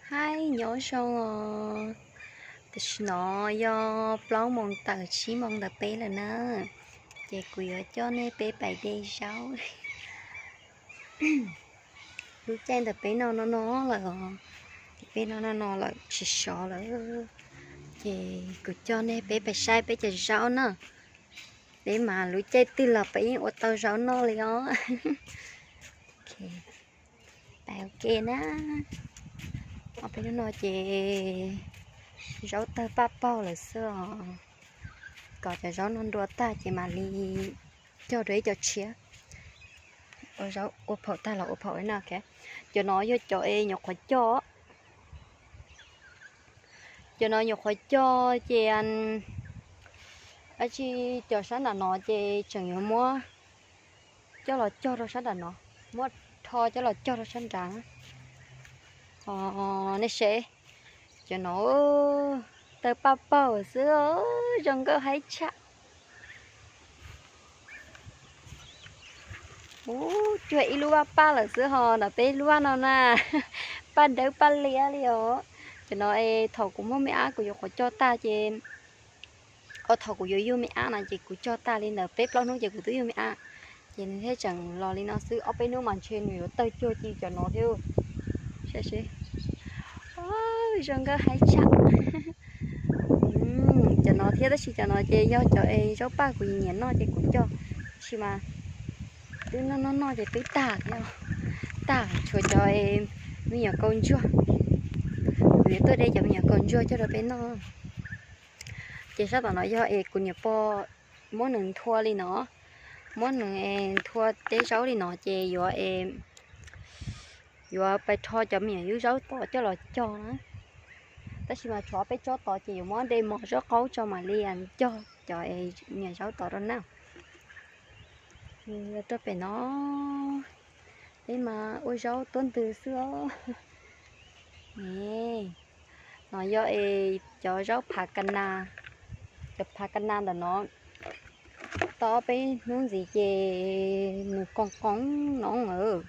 Haib, nyob zoo os. Tam sim no yog plaub moos tawm tsib moos ntawm peb lawm na, ces kuv yuav coj nej peb pais de zaub. Lub caij ntawm peb no no no lawm os, peb no no no lawm tsis sov lawm, ces kuv coj nej peb pais saib peb cov zaub na. Peb mas lub caij twg los peb yeej ua tau zaub noj li os. Pais ua ke na. Ob peb hnub no ces zaub tawg paj paug lawm xwb os. Kom cov zaub no nrua tag ces mam li cog dua ib co tshiab. Ua zaub ua phaum tag los ua phaum li no. Cov no yog cov es nyuam qhuav cog. Cov no nyuam qhuav cog ces dab tsi, cov sab nram no ces tseem yuav muab coj los cog rau sab nram no, muab rho coj los cog rau sab nrad. Nej saib, cov no tawg paj paug xwb, zoo nkauj haib tshaj. Ub, cuag ib lub vaj paj lawm xwb ho ntawm peb lub vaj no na, paj dawb paj liab li os. Cov no es thaum kuv muaj me ab kuv yuav qhuav cog tag ces, o, thaum kuv yuav yug me ab no ces kuv cog tag li ntawd peb plaub hnub ces kuv twb yug me ab, ces nws thiaj tseem los li no xwb. Ob peb hnub mas ntshe nws yuav tawg cuag ci cov no thiab. Saib seb, zoo nkauj haib tshaj. Cov no thiab, tab sis cov no ces yog cov es zaub paj kuv nyiam noj ces kuv cog, tab sis mas twb noj noj noj ces twb tag thiab. Tag tshuav cov es me nyuam kaus ntsuag, kuv yuav tuaj de cov me nyuam kaus ntsuag coj rau peb noj. Ces sab tom no yog es kuv niam pog muab nws nthua li no, muab nws nthua teb zaub li no ces yuav, yuav pais rho cov me nyuam yub zaub tod coj los cog na. Tab sis mas tshuav peb tsob tod ces yuav muab de mos zaub qaub tso mam li cog cov me nyuam zaub tod rau na. Rau pem no, peb mas ua zaub tuab ntws xwb os. No yog es cov zaub phav ka nas, cov phav ka nas ntawm no tau peb hnub ntxiv ces nws qoos qoos noob lawm.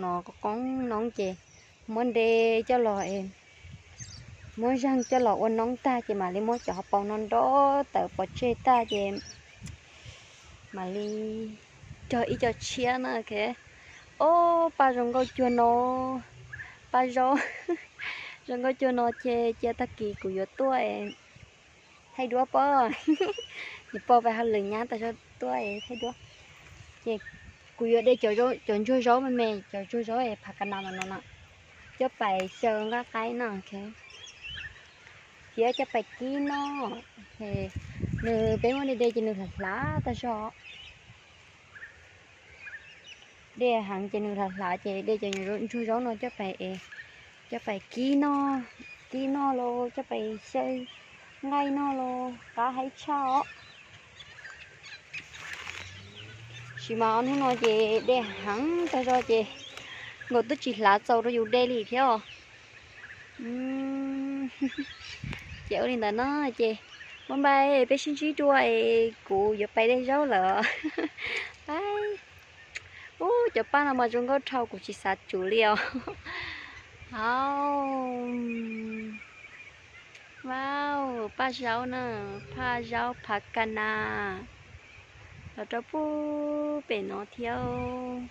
No qoos qoos noob ces muab nte coj los, muab zeeg coj los ua noob tag ces mam li muab cov hauv paus no nrov tawm pov tseg tag ces mam li cog ib co tshiab na. Ob, paj zoo nkauj cuag no, paj zaub zoo nkauj cuag no ces cia tag kis kuv yuav tuaj thaij duab pob. Niam pog pais hauj lwm nyab tas zog tuaj thaij duab. Ces kuv yuav de cov ntsuag zaub me me, cov ntsuag zaub es phav ka nas no no na, coj pais xyaw nqaij qaib no, thiab coj pais kib noj. Nws peb muab de de ces nws hlav hlav tas zog. De heev ces nws hlav hlav ces de cov ntsuag zaub no coj pais, coj pais kib noj, kib noj los coj pais xyaw nqaij noj los qab haib tshaj os. Tab sis mas ob hnub no ces de heev tag zog ces nkaus twb tsis hlav txaus rau yus de li thiab os. Ces ua li ntawd no ces, npaj npaj peb sib ntsib dua es kuv yuav pais de zaub lawm. Ub, cov paj no mas zoo nkauj dhau kuv tsis xav tsum li os. Au, wow, paj zaub na, paj zaub phav ka nas los rau pub pem no thiab.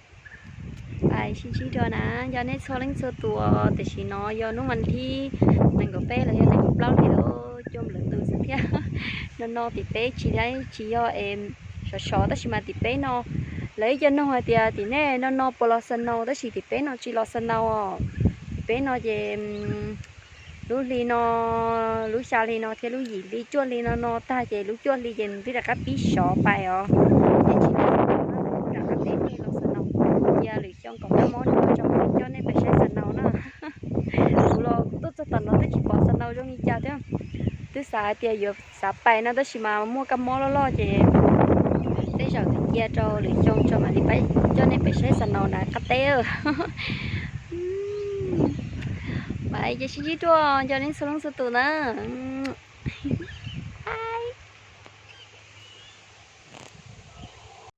Pais sib ntsib dua na, nco nej txhua leej txhua tus, tam sim no yog hnub vas thib nees nkaum peb los yog nees nkaum plaub li, cua nplawm tus xwb thiab. No no tim peb tsis, tsis yog es sov sov tab sis mas tim peb no lawv ib co noog hais tias tim nej no no puas los snow tab sis tim peb no tsis los snow os. Tim peb no ces lub hli no, lub xya hli no thiab lub yim hli cuaj hli no no tag ces lub cuaj hli ces nws twb rov qab pib sov pais os. Ces tsis los snow na, rov qab peb nej los snow, cia lwm xyoo kom kab mob dua tso mam li coj nej pais saib snow na. Kuv los kuv tuaj txog tom no twb tsis pom snow zoo li cas thiab. Twb xav hais tias yuav xav pais no tab sis mas muaj kab mob loj loj ces tej zaum cia rau lwm xyoo tso mam li coj nej pais saib snow na qab teb. Mas ces sib ntsib dua, nco nej txhua leej txhua tus na.